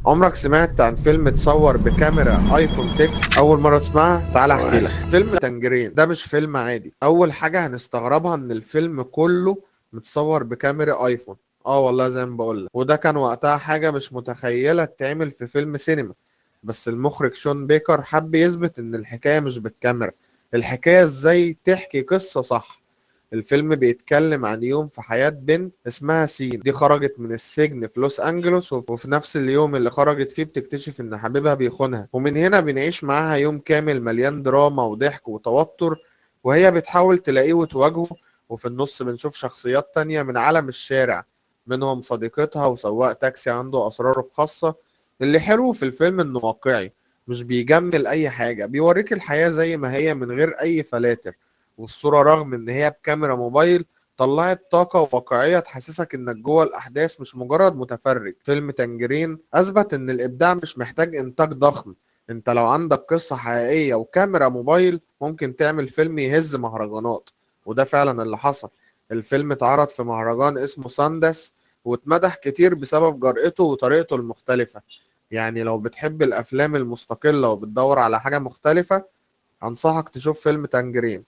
عمرك سمعت عن فيلم اتصور بكاميرا iPhone 6؟ اول مرة تسمعها؟ تعال احكي لك. فيلم Tangerine ده مش فيلم عادي. اول حاجة هنستغربها ان الفيلم كله متصور بكاميرا iPhone. والله زي ما بقول لك، وده كان وقتها حاجة مش متخيله تتعمل في فيلم سينما، بس المخرج شون بيكر حب يثبت ان الحكاية مش بالكاميرا، الحكاية ازاي تحكي قصة صح. الفيلم بيتكلم عن يوم في حياة بنت اسمها سين، دي خرجت من السجن في لوس أنجلوس، وفي نفس اليوم اللي خرجت فيه بتكتشف إن حبيبها بيخونها، ومن هنا بنعيش معاها يوم كامل مليان دراما وضحك وتوتر وهي بتحاول تلاقيه وتواجهه. وفي النص بنشوف شخصيات تانية من عالم الشارع، منهم صديقتها وسواق تاكسي عنده أسراره الخاصة. اللي حلو في الفيلم إنه واقعي، مش بيجمل أي حاجة، بيوريك الحياة زي ما هي من غير أي فلاتر. والصورة رغم إن هي بكاميرا موبايل طلعت طاقة واقعية تحسسك إنك جوه الأحداث مش مجرد متفرج. فيلم Tangerine أثبت إن الإبداع مش محتاج إنتاج ضخم، أنت لو عندك قصة حقيقية وكاميرا موبايل ممكن تعمل فيلم يهز مهرجانات، وده فعلا اللي حصل. الفيلم اتعرض في مهرجان اسمه Sundance واتمدح كتير بسبب جرأته وطريقته المختلفة. يعني لو بتحب الأفلام المستقلة وبتدور على حاجة مختلفة، أنصحك تشوف فيلم Tangerine.